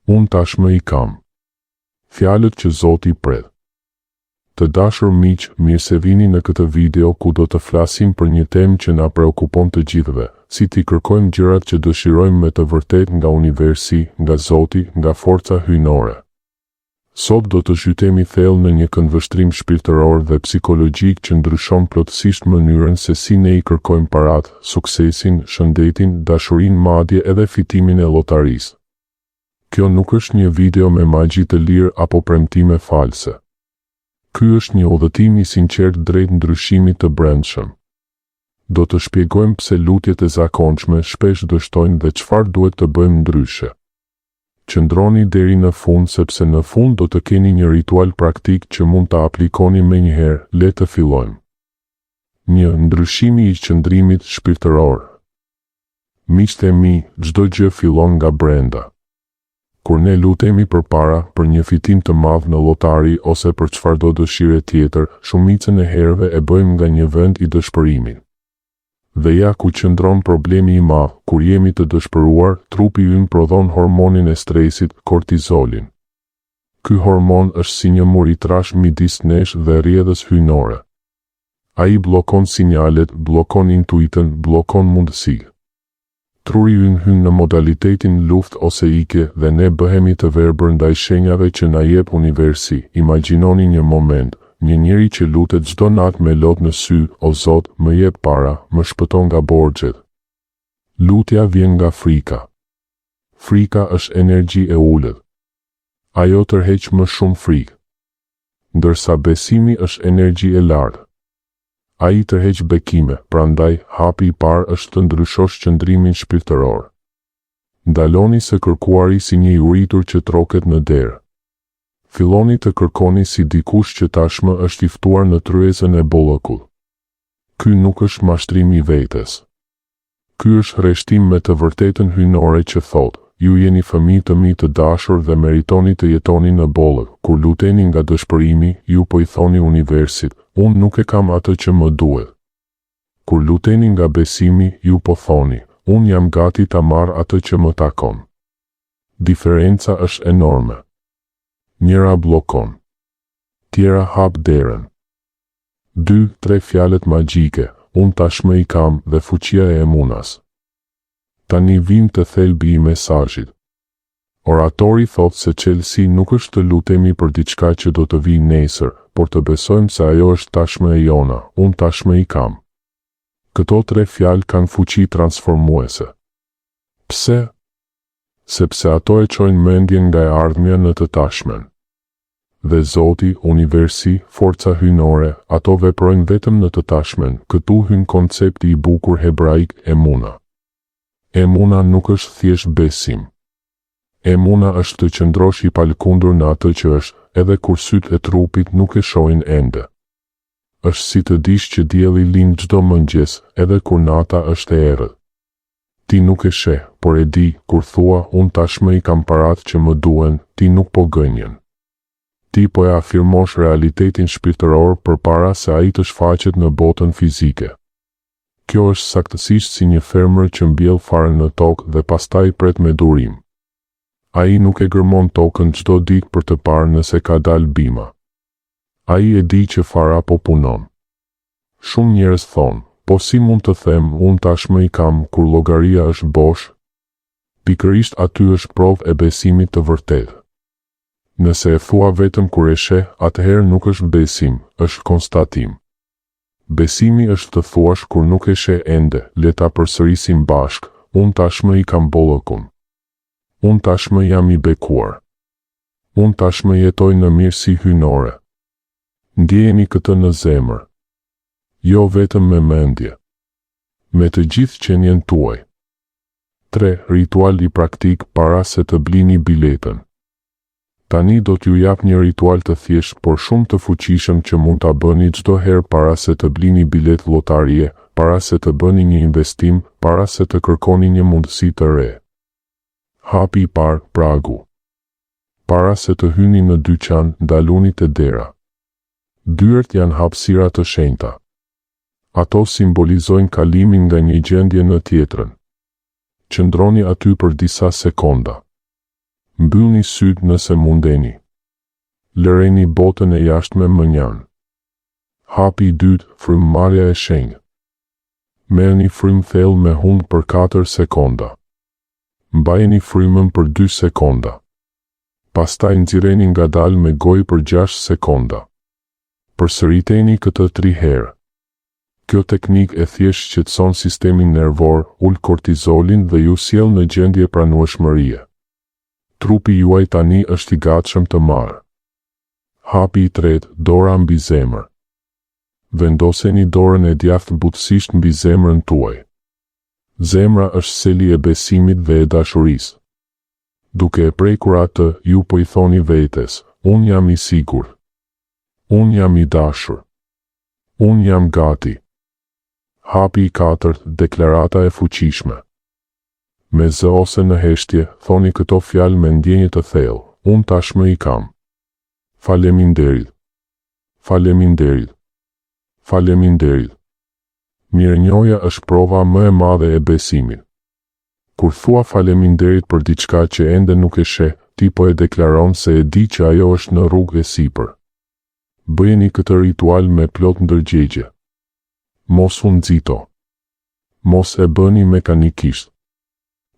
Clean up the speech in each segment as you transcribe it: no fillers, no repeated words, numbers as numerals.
Unë tashmë i kam. Fjalët që Zoti pret. Të dashur miq, mirësevini në këtë video ku do të flasim për një temë që na preokupon të gjithëve, si t'i kërkojmë gjërat që dëshirojmë me të vërtetë nga universi, nga Zoti, nga forca hyjnore. Sot do të zhytemi thellë në një këndvështrim shpirtëror dhe psikologjik që ndryshon plotësisht mënyrën se si ne i kërkojmë paratë, suksesin, shëndetin, dashurinë madje edhe fitimin e llotarisë. Kjo nuk është një video me magji të lirë apo premtime false. Ky është një udhëtim i sinqertë drejt ndryshimit të brendshëm. Do të shpjegojmë pse lutjet e zakonshme shpesh dështojnë dhe çfarë duhet të bëjmë ndryshe. Qëndroni deri në fund sepse në fund do të keni një ritual praktik që mund ta aplikoni menjëherë, le të fillojmë. 1. Ndryshimi i qëndrimit shpirtëror. Miqtë e mi, çdo gjë fillon nga brenda. Kur ne lutemi për para, për një fitim të madh në llotari ose për çfarëdo dëshire tjetër, shumicën e herëve e bëjmë nga një vend i dëshpërimit. Dhe ja ku qëndron problemi i madh, kur jemi të dëshpëruar, trupi ynë prodhon hormonin e stresit, kortizolin. Ky hormon është si një mur i trashë midis nesh dhe rrjedhës hyjnore. Ai bllokon sinjalet, bllokon intuitën, bllokon mundësitë. Truri ynë hyn në modalitetin luftë ose ikje dhe ne bëhemi të verbër ndaj shenjave që na jep universi. Imagjinoni një moment, një njeri që lutet çdo natë me lot në sy, o Zot, më jep para, më shpëto nga borxhet. Lutja vjen nga frika. Frika është energji e ulët. Ajo tërheq më shumë frikë. Ndërsa besimi është energji e lartë. Ai tërheq bekime, prandaj, hapi i parë është të ndryshosh qëndrimin shpirtëror. Ndaloni së kërkuari si një i uritur që troket në derë. Filloni të kërkoni si dikush që tashmë është i ftuar në tryezën e bollëkut. Ky nuk është mashtrim i vetes. Ky është rreshtim me të vërtetën hyjnore që thotë, Ju jeni fëmijë të mi të dashur dhe meritoni të jetoni në bollëk. Kur luteni nga dëshpërimi, ju po i thoni universit, Unë nuk e kam atë që më duhet. Kur luteni nga besimi, ju po thoni, Unë jam gati ta marr atë që më takon. Diferenca është enorme. Njëra bllokon. Tjera hap derën. Dy, tre fjalët magjike, unë tashmë i kam dhe fuqia e emunas. Tani vijmë te thelbi i mesazhit. Oratori thotë se çelësi nuk është të lutemi për diçka që do të vijë nesër, por të besojmë se ajo është tashmë e jona, unë tashmë i kam. Këto tre fjalë kanë fuqi transformuese. Pse? Sepse ato e çojnë mendjen nga e ardhmja në të tashmen. Dhe Zoti, universi, forca hyjnore, ato veprojnë vetëm në të tashmen, këtu hyn koncepti i bukur hebraik emuna. Emuna nuk është thjesht besim. Emuna është të qëndrosh i palëkundur në atë që është, edhe kur sytë e trupit nuk e shohin ende. Është si të dish që dielli lind çdo mëngjes, edhe kur nata është e errët. Ti nuk e sheh, por e di, kur thua, unë tashmë i kam paratë që më duhen, ti nuk po gënjen. Ti po e afirmosh realitetin shpirtëror përpara se ai të shfaqet në botën fizike. Kjo është saktësisht si një fermer që mbjell farën në tokë dhe pastaj pret me durim. Ai nuk e gërmon tokën çdo ditë për të parë nëse ka dalë bima. Ai e di që fara po punon. Shumë njerëz thonë, po si mund të them unë tashmë i kam kur llogaria është bosh? Pikërisht aty është provë e besimit të vërtetë. Nëse e thua vetëm kur e sheh, atëherë nuk është besim, është konstatim. Besimi është të thuash kur nuk e sheh ende, le ta përsërisim bashkë, unë tashmë i kam bollëkun. Unë tashmë jam i bekuar. Unë tashmë jetoj në mirësi hyjnore. Ndjejeni këtë në zemër. Jo vetëm me mendje. Me të gjithë qenien tuaj. 3. Rituali praktik para se të blini biletën. Tani do t'ju jap një ritual të thjeshtë por shumë të fuqishëm që mund ta bëni çdo herë para se të blini biletë llotarie, para se të bëni një investim, para se të kërkoni një mundësi të re. Hapi i parë, pragu. Para se të hyni në dyqan, ndaluni te dera. Dyert janë hapësira të shenjta. Ato simbolizojnë kalimin nga një gjendje në tjetrën. Qëndroni aty për disa sekonda. Mbyllni sytë nëse mundeni. Lëreni botën e jashtme mënjanë. Hapi i dytë, frymëmarrja e shenjtë. Merrni frymë thellë me hundë për katër sekonda. Mbajeni frymën për dy sekonda. Pastaj nxirreni ngadalë me gojë për gjashtë sekonda. Përsëriteni këtë tri herë. Kjo teknikë e thjeshtë qetëson sistemin nervor, ul kortizolin dhe ju sjell në gjendje pranueshmërie. Trupi juaj tani është i gatshëm të marrë. Hapi i tretë, dora mbi zemër. Vendoseni dorën e djathtë butësisht mbi zemrën tuaj. Zemra është seli e besimit dhe e dashurisë. Duke e prekur atë, ju po i thoni vetes, Unë jam i sigurt. Unë jam i dashur. Unë jam gati. Hapi i katërt, deklarata e fuqishme. Me zë ose në heshtje, thoni këto fjalë me ndjenjë të thellë, Unë tashmë i kam. Faleminderit. Faleminderit. Faleminderit. Mirënjohja është prova më e madhe e besimit. Kur thua faleminderit për diçka që ende nuk e sheh, ti po e deklaron se e di që ajo është në rrugë e sipër. Bëjeni këtë ritual me plot ndërgjegje. Mos u nxito. Mos e bëni mekanikisht.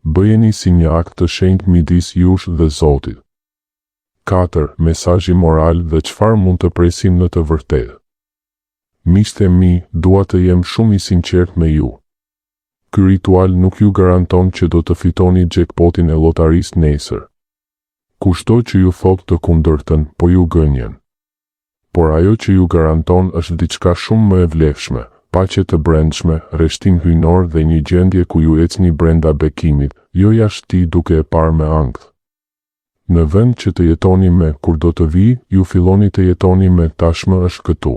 Bëjeni si një akt të shenjtë midis jush dhe Zotit. 4. Mesazhi moral dhe çfarë mund të presim në të vërtetë. Miqtë e mi, dua të jem shumë i sinqertë me ju. Ky ritual nuk ju garanton që do të fitoni jackpotin e llotarisë nesër. Kushdo që ju thotë të kundërtën, po ju gënjen. Por ajo që ju garanton është diçka shumë më e vlefshme, paqe të brendshme, rreshtim hyjnor dhe një gjendje ku ju ecni brenda bekimit, jo jashtë tij duke e parë me ankth. Në vend që të jetoni me kur do të vijë, ju filloni të jetoni me tashmë është këtu.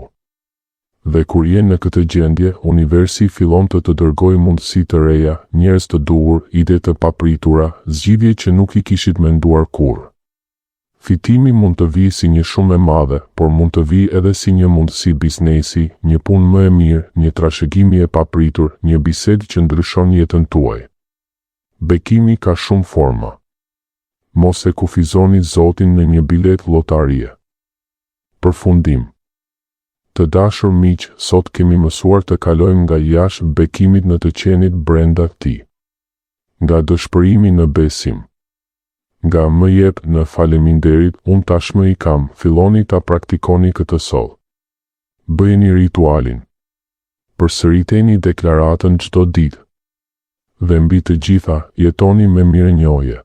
Dhe kur je në këtë gjendje, universi fillon të të dërgojë mundësi të reja, njerëz të duhur, ide të papritura, zgjidhje që nuk i kishit menduar kurrë. Fitimi mund të vijë si një shumë e madhe, por mund të vijë edhe si një mundësi biznesi, një punë më e mirë, një trashëgimi e papritur, një bisedë që ndryshon jetën tuaj. Bekimi ka shumë forma. Mos e kufizoni Zotin në një biletë llotarie. Përfundim. Të dashur miq, sot kemi mësuar të kalojmë nga jashtë bekimit në të qenit brenda tij. Nga dëshpërimi në besim. Nga më jep në faleminderit unë tashmë i kam, filloni ta praktikoni këtë sot. Bëjeni ritualin. Përsëriteni deklaratën çdo ditë. Dhe mbi të gjitha, jetoni me mirënjohje.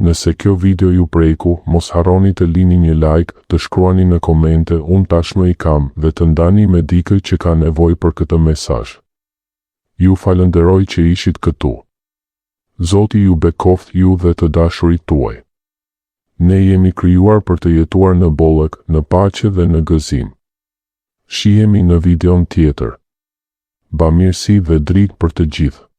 Nëse kjo video ju preku, mos harroni të lini një like, të shkruani në komente unë tashmë i kam dhe të ndani me dikë që ka nevojë për këtë mesazh. Ju falënderoj që ishit këtu. Zoti ju bekoftë ju dhe të dashurit tuaj. Ne jemi krijuar për të jetuar në bollëk, në paqe dhe në gëzim. Shihemi në videon tjetër. Bamirësi dhe dritë për të gjithë.